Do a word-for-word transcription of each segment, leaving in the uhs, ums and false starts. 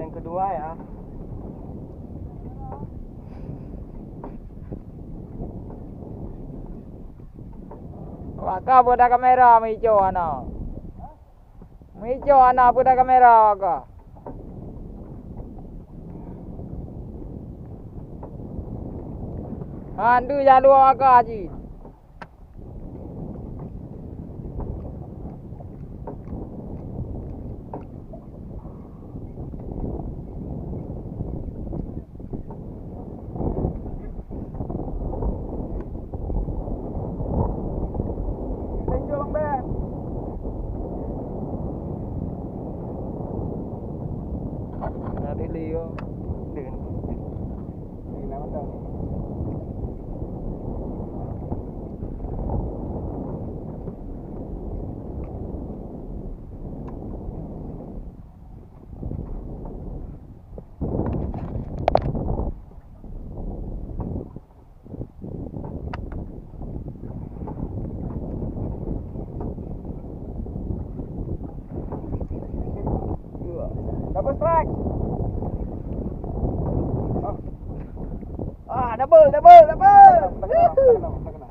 Kedua ya. Maka budak kamera meuico ana. Meuico ana budak kamera maka. Handu jalur maka cit. Double strike. Ah. Ah, double, double, double. Terkenal, terkenal, terkenal.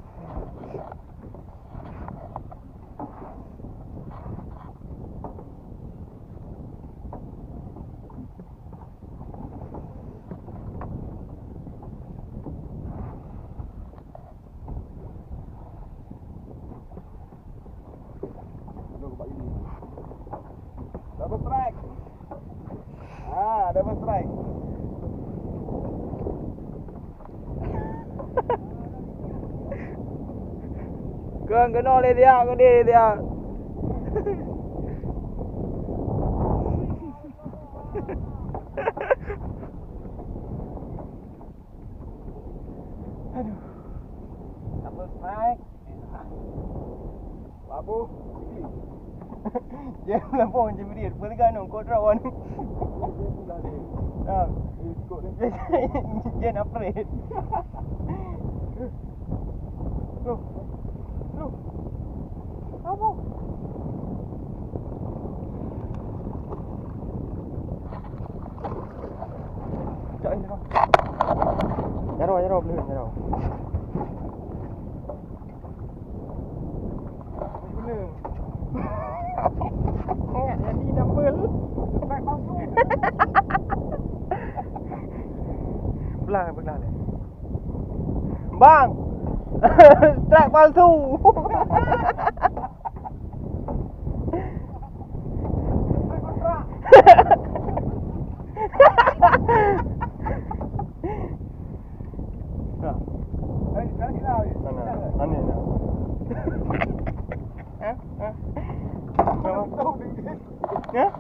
Double strike. Ah, double strike. Kön keunoe lé siat, kön lé siat. Aduh. Double strike. Babu. Dia melampau macam dia. Pegang tu, kau draw kan. Ah. Dia nak perit. Loh. Loh. Apa? Tak ada. Jaroe, jaroe, boleh jaroe. Jadi double. Strike palsu. Belah, belah. Bang. Strike palsu. Nah. Sana, aneh dah. Hah? Hah? Kenapa? Hah?